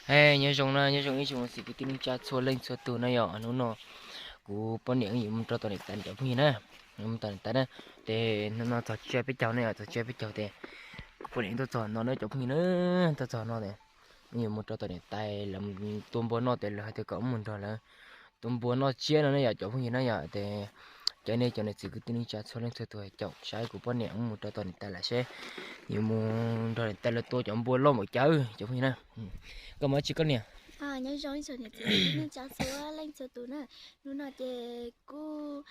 Hais nyob zoo na, nyob zoo ib tsoom niam txiv kwv tij neej tsa txhua leej txhua tus na yom. Hnub no kuv poj niam wb yuav mus rau tom niam tais cov phooj ywg na, mus tom niam tais na. Ces hnub no txog tsiab peb caug na yom, txog tsiab peb caug ces kuv poj niam tuaj txog no na cov phooj ywg na, tuaj txog no ces wb yuav mus rau tom niam tais lawv tua npua noj ces lawv hais tias kom wb mus nrog lawv tua npua noj tsiab no na yom cov phooj ywg na yom. Ces cov nej cov niam txiv kwv tij neej tsa txhua leej txhua tus caum saib kuv poj niam wb mus rau tom niam tais lawv seb yuav mus nrog niam tais lawv tua cov npua loj npaum cas cov phooj ywg na. Koj mus dab tsi koj niam? Nyob zoo ib tsoom niam txiv kwv tij neej tsa txhua leej txhua tus na. Hnub no ces kuj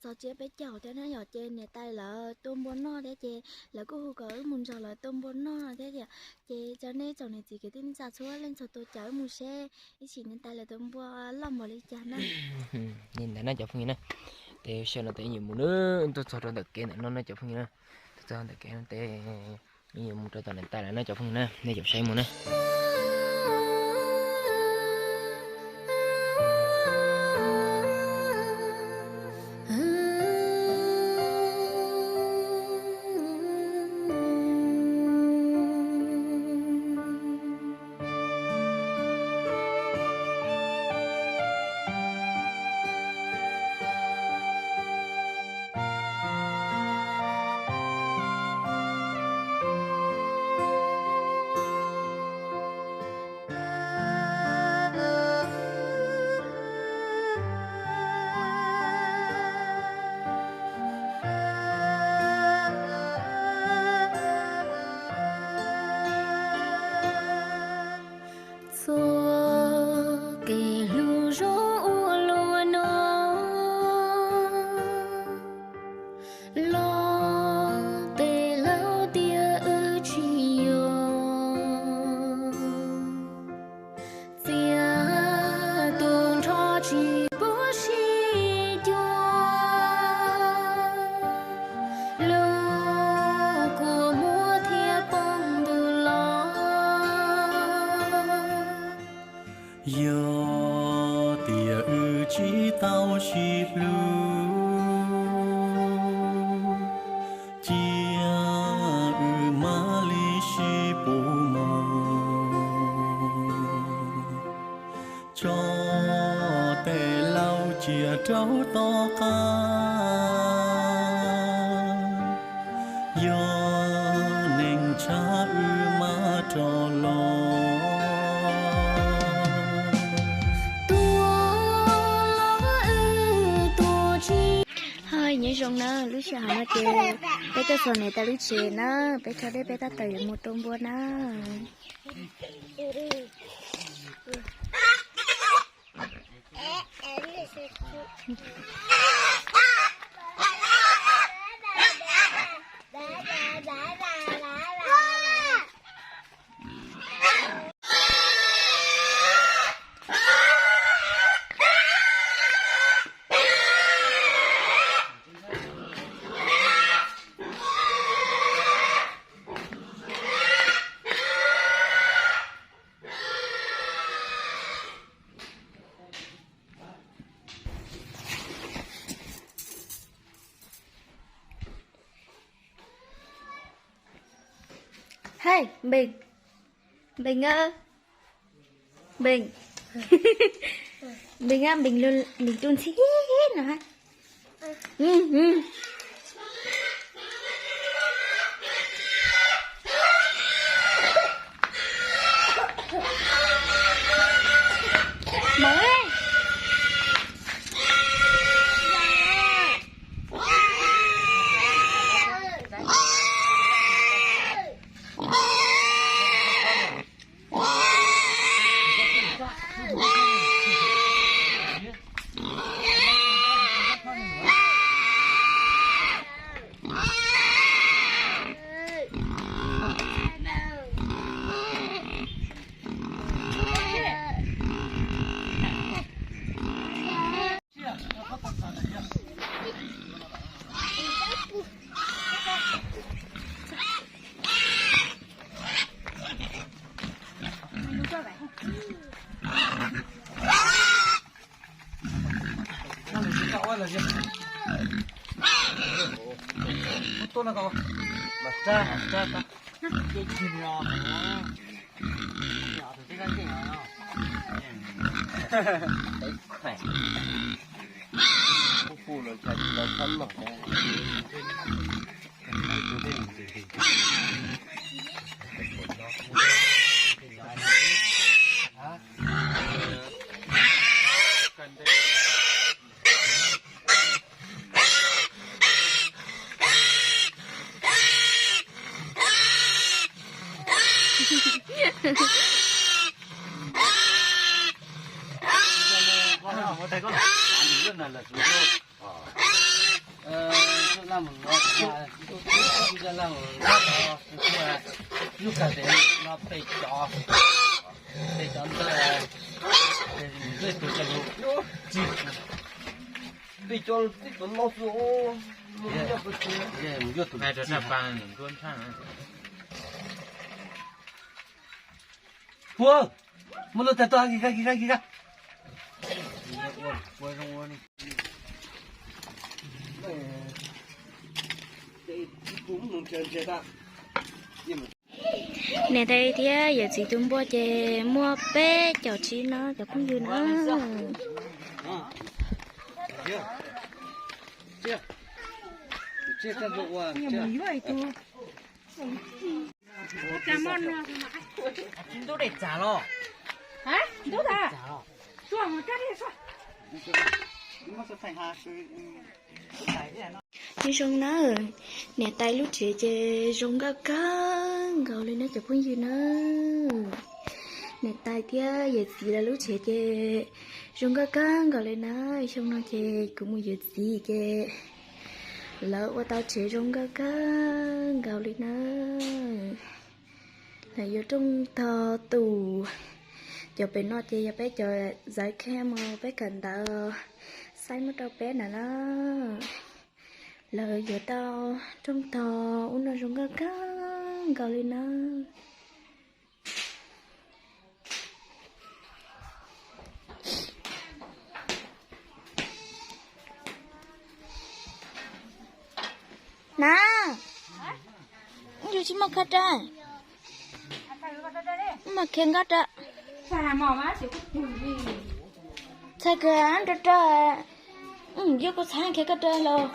txog tsiab peb caug thiab na yom, ces niam tais lawv tua npua noj thiab ces lawv kuj hu kom wb mus nrog lawv tua npua noj thiab yom. Ces cov nej tsoom niam txiv kwv tij neej tsa txhua leej txhua tus caum wb mus seb ib chim niam tais lawv tua npua loj npaum li cas na. Li ntawd na cov phooj ywg na. Ces sawv no ces wb yuav mus na, tuaj txog rau ntawm kev ntawm no na cov phooj ywg na. Tuaj txog ntawm kev no ces wb yuav mus rau tom niam tais lawv na cov phooj ywg na, nej caum saib mus na. Txoj kev hlub zoo ua luaj no los tej laus tias wb tsis yog, txias tus nrho tsis pub sib cuag, lub kua muag thiaj poob ntws los. Yog tias wb tsis tau sib hlub, cia wb mam li sib pub mus, tso tej laus cia rau tom qab, yog neeg tshaj wb mam rov los. Tuaj los wb tuaj tsis. Hais nyob zoo na, lub sij hawm no ces peb tuaj txog niam tais lub tsev na, peb tso dej peb tab tom yuav mus tua npua na. Hei, Npeeg. Npeeg a. Npeeg. Npeeg a, Npeeg, Npeeg tu ntxhi no ha. Hu, muab lub tag tuaj, kis kis kis kis. Niam tais thiab yawm txiv tus npua ces muaj peb caug tsib no cov phooj ywg na. Yeej zoo na, niam tais lub tsev ces zoo nkauj kawg nkaus li na cov phooj ywg na. Niam tais thiab yawm txiv lawv lub tsev ces zoo nkauj kawg nkaus li na. Xyoo no ces kuv mus yuav txiv ces lawv ua tau tsev zoo nkauj kawg nkaus li na. Lawv yuav rooj tog tus, cov pem no ces yog peb cov zawv khe mus peb kawm ntawv, xaib muab rau peb na na. Lawv yuav tau rooj tog ub no zoo nkauj kawg nkaus li na. Na, yus tsis muaj kha rau, muaj khe nkoj rau. Txhais kawg rau rau, yus kuv txhais khe koj rau los.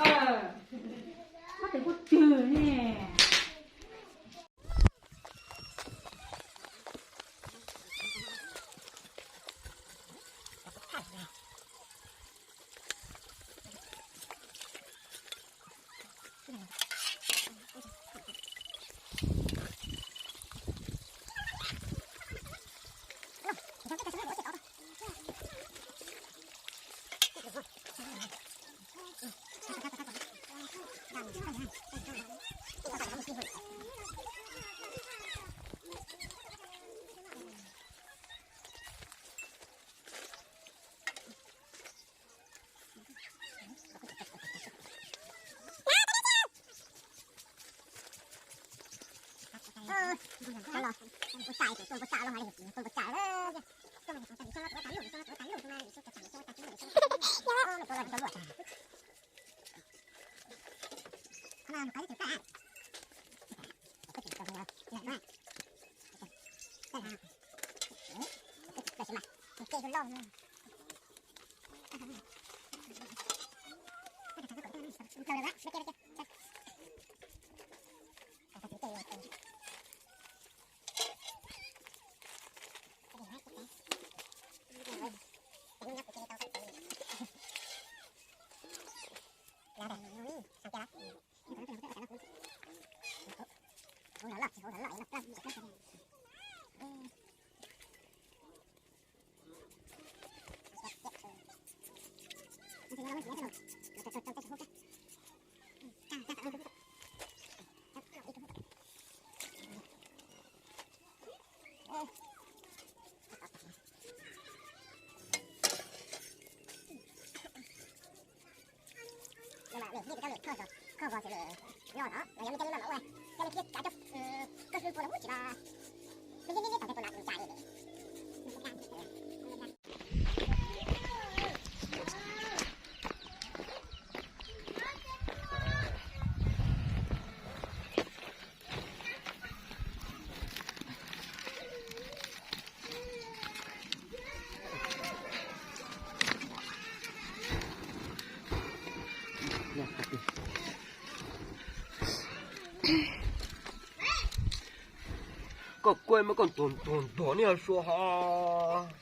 Koj kuaj mas koj ntuag ntuag ntuag ni sua ho.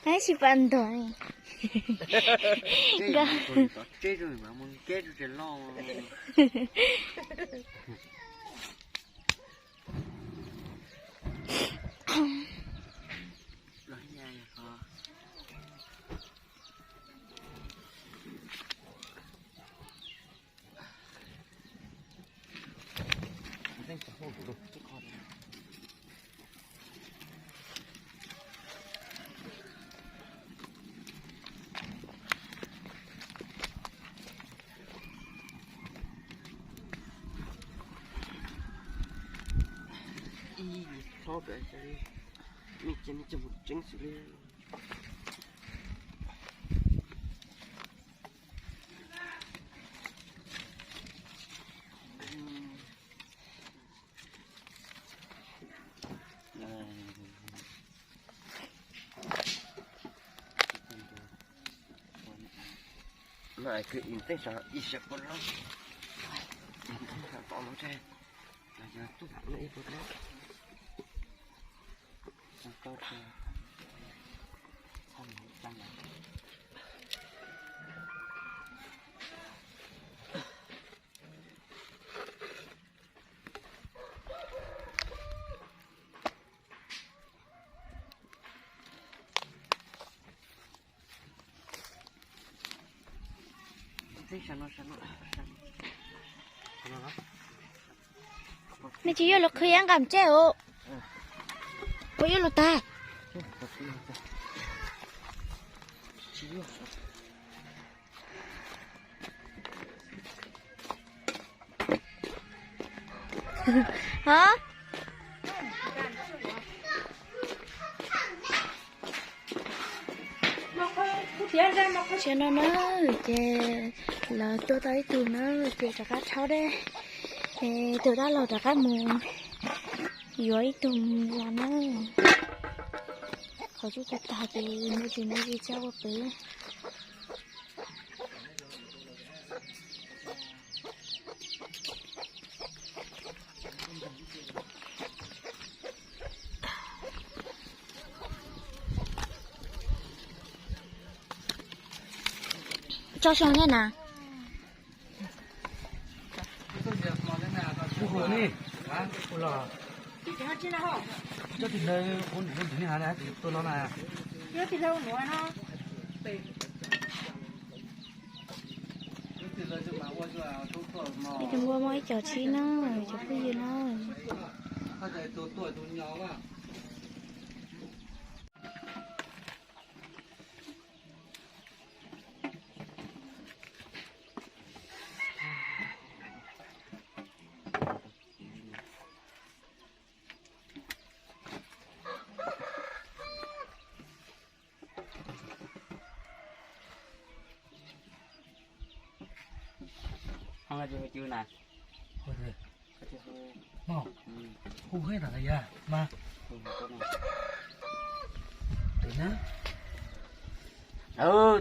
Tab sis pas ntuag ni. Nkawd Ib, txhob pem xwb li, nej cia nej coj mus tseeb xwb li. No kwv ib teej sav ib sab puas lab, ib teej sav tom no tse, yog tub no ib puas lab. Nej tsis yuav los qhwv yeeb nqa tsej os. Puas yuav los tag? Ho, tsis no na, ces lawv tua tau ib tug na, ces rov qab rhaub dej, tus dab laug rov qab mus yuav ib tug los na. Qhov tsuj tag tag ces me ntsis me ntsis txaj ua pem. Tso xyoo thiab na. Ib tug nkuaj muaj ib co txhib na, cov phooj ywg na.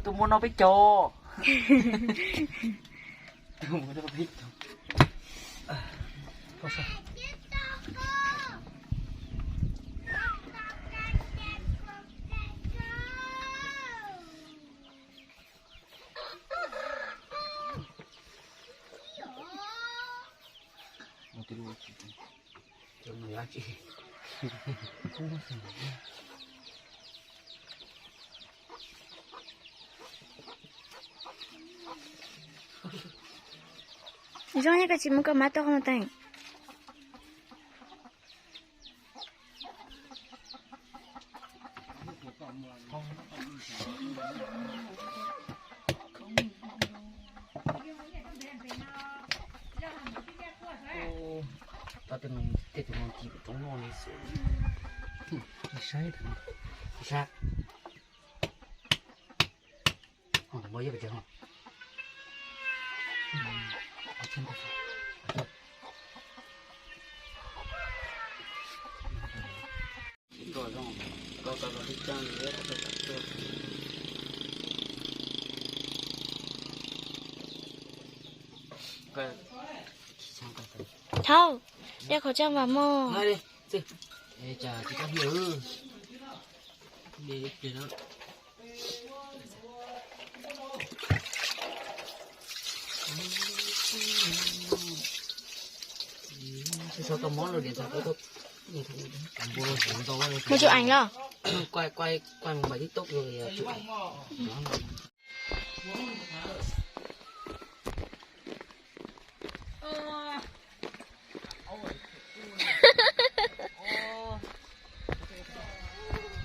Tus muaj no peb caug. Tus muaj no peb caug. Zoo, koj tsis mus koj mam tuaj qhov no teem. Tej tus no ci roob no li xwb. Saib, saib. Thauj, dej qhov tseeb vam mog. Cas tsis kab hnia, hnia ib pliag no. Mus chụp ảnh los? Quay, quay, quay một bài TikTok rồi chụp ảnh.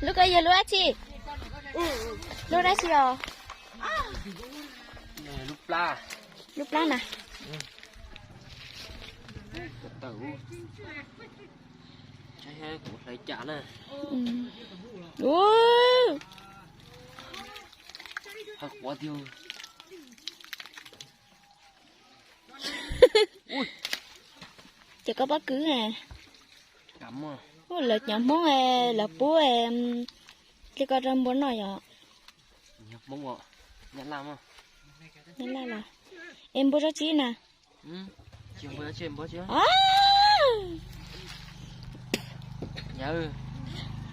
Lub ko yog lub dab tsi? Lub dab tsi os? Lub plab na. Kuv hlais cas na. Ces koj pob kws, lawv cov Hmoob lawv pub li ko rau npua noj yom? Nyob Hmoob, Nyab Laj los? Es npua tsob tsi na?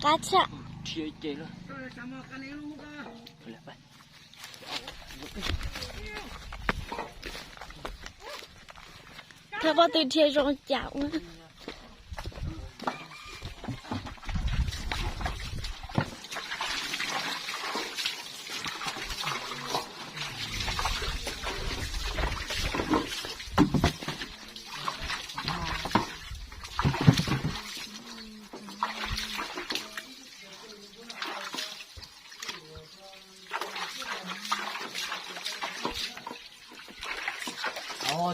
Qab tshaj. Koj pob tw dhia zoo cas ua.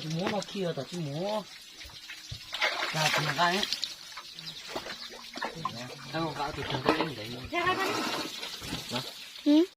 Tsis muab no khi tom tsis muab. Tsis nqa, nqa tus tag ntev.